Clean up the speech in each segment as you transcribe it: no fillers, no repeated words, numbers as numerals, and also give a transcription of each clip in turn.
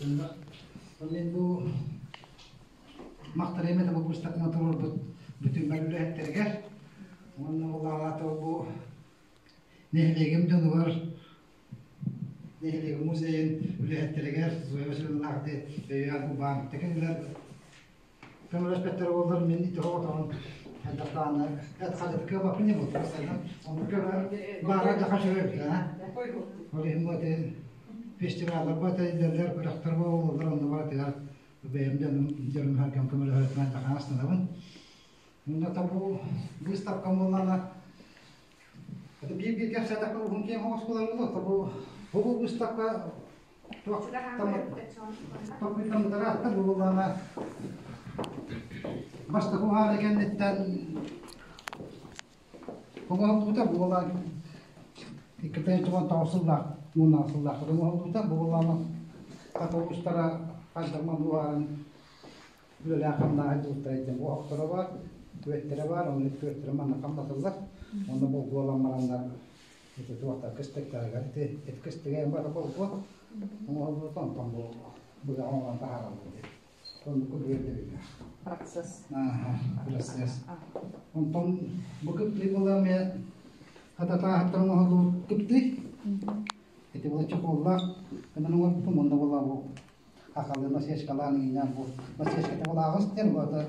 Мин бу махтаныам этэ бу быыстапканы туруорбут бүтүн үлэһиттэригэр уонна ол аата бу нэһилиэгим дьонугар нэһилиэгим музейын үлэһиттэригэр Зоя Васильевналаах өйөөн убаан кинилэр көмөлөспөттөр буоллар мин ити оҕотоҕун элбэх эт хадыт кыабаппын не буолтар оннук баара да хачыры ол иһин бу фестиваллар бу тэриллэллэр күрэхтэр буолаллар онно барытыгар бэйэм дьонум дьонум харгам көмөлөһөрүнэн дахаастанабын. Мунна табу выставкам буоллаана биир-биир кэпсээтэхпэ уһун киэҥ оскуолар буолуо табу бу выставка туох токуйдаммытара атта буоллаана бастакы уһаары кэнниттэн оҥоһуллубута буолан 219 сыллаах мууннаах сыллаах оҥоһуллубута буоллаана хата устара хайдарман уһаарын үлэлээх хамнааһын дьылтара диэн оһохторо баар, күөттэрэ баар, онно күөттэрэ манна хамнатыллар. Онно болгуолан бараннар ити туохтар кыстыктарыгар ити ити кыстыга бары болгуо оҥоһуллубут онтон бу быга оҥорон таһаараллар диэн. Оннук үөрдэбиллэр. Процесс. Ааха, процесс. Онтон бу кыптый буолла эмиэ хататааһыттан оҥоһуллубут кыптый. Ити була чохуоллаах гынан оҥорбутум, онно була бу Хахалы насечкалаан иҥинэн бу насечката була аҕыс диэн буота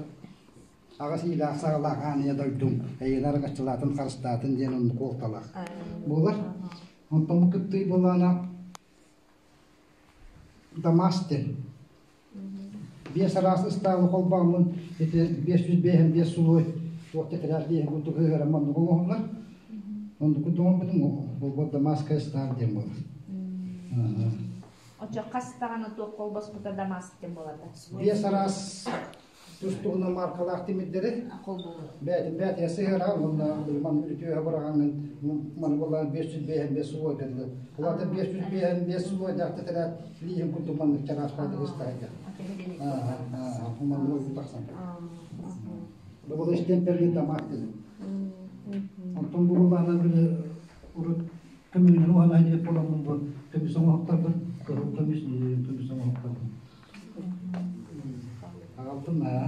аҕыс иилээх саҕалаах аан ийэ дойдум эйиэнэ арыгаччылаатын харыстаатын диэн оннук уолталаах буолар. Онтон бу кыттыы буолаана Дамас диэн биэс араас ыстаалы холбооммун ити 505 сулуой туох тэтэрээр диэн курдук ыһыарам оннук оҥоһуллар. Оннук курдук оҥорбутум буолбут Дамасская сталь диэн буолар. Оччо хас даҕаны туох холбоспута дамас диэн буолар да. Биэс араас тус-туһунан маркалаах тимирдэри бээтин бээтигэ сыһыара уонна маны үтүөһэ быраҕаҥҥын маны буоллаан 505 сулуойга дылы. Улаата 505 сулуойдаах тэтэрээт лииһин курдук маннык чараас баайдык ыстаайга. Маннык ойуу тахсан. Бу истемперли дамах дедим. Онтон бу булаана били урут көмүһүнэн уһана диэт буоламмын бу көмүс оҥоһуктарбын кыһыл көмүс көмүс оҥоһуктарбын аҕалдым аа.